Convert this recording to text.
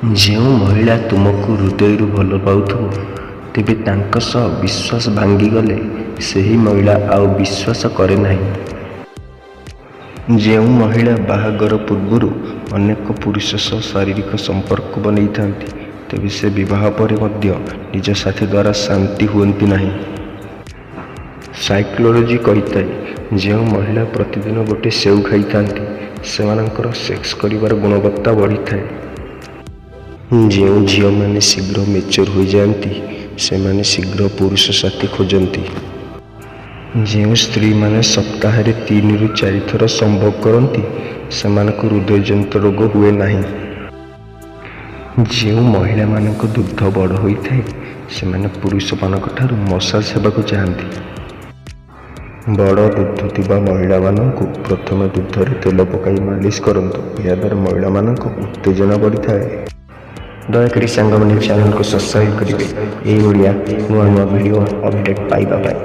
ଯେଉଁ ମହିଳା ତୁମକୁ ହୃଦୟରୁ ଭଲ ପାଉଥିବ, ତେବେ ତାଙ୍କ ସହ ବିଶ୍ୱାସ ଭାଙ୍ଗିଗଲେ ସେହି ମହିଳା ଆଉ ବିଶ୍ୱାସ କରେ ନାହିଁ। ଯେଉଁ ମହିଳା ବାହାଘର ପୂର୍ବରୁ ଅନେକ ପୁରୁଷ ସହ ଶାରୀରିକ ସମ୍ପର୍କ ବନେଇଥାନ୍ତି, ତେବେ ସେ ବିବାହ ପରେ ମଧ୍ୟ ନିଜ ସାଥୀ ଦ୍ୱାରା ଶାନ୍ତି ହୁଅନ୍ତି ନାହିଁ। ସାଇକୋଲୋଜି କହିଥାଏ, ଯେଉଁ ମହିଳା ପ୍ରତିଦିନ ଗୋଟେ ସେଉ ଖାଇଥାନ୍ତି, ସେମାନଙ୍କର ସେକ୍ସ କରିବାର ଗୁଣବତ୍ତା ବଢ଼ିଥାଏ। ଯେଉଁ ଝିଅମାନେ ଶୀଘ୍ର ମେଚୁର ହୋଇଯାଆନ୍ତି, ସେମାନେ ଶୀଘ୍ର ପୁରୁଷ ସାଥୀ ଖୋଜନ୍ତି। ଯେଉଁ ସ୍ତ୍ରୀମାନେ ସପ୍ତାହରେ 3ରୁ 4 ଥର ସମ୍ଭୋଗ କରନ୍ତି, ସେମାନଙ୍କୁ ହୃଦୟଜନିତ ରୋଗ ହୁଏ ନାହିଁ। ଯେଉଁ ମହିଳାମାନଙ୍କ ଦୁଗ୍ଧ ବଡ଼ ହୋଇଥାଏ, ସେମାନେ ପୁରୁଷମାନଙ୍କଠାରୁ ମସାଜ ହେବାକୁ ଚାହାଁନ୍ତି। ବଡ଼ ଦୁଗ୍ଧ ଥିବା ମହିଳାମାନଙ୍କୁ ପ୍ରଥମେ ଦୁଗ୍ଧରେ ତେଲ ପକାଇ ମାଲିସ କରନ୍ତୁ। ଏହାଦ୍ୱାରା ମହିଳାମାନଙ୍କ ଉତ୍ତେଜନା ବଢ଼ିଥାଏ। ଦୟାକରି ସାଙ୍ଗମାନେ, ଚ୍ୟାନେଲକୁ ସବସ୍କ୍ରାଇବ୍ କରିବେ ଏଇଭଳିଆ ନୂଆ ନୂଆ ଭିଡ଼ିଓ ଅପଡ଼େଟ୍ ପାଇବା ପାଇଁ।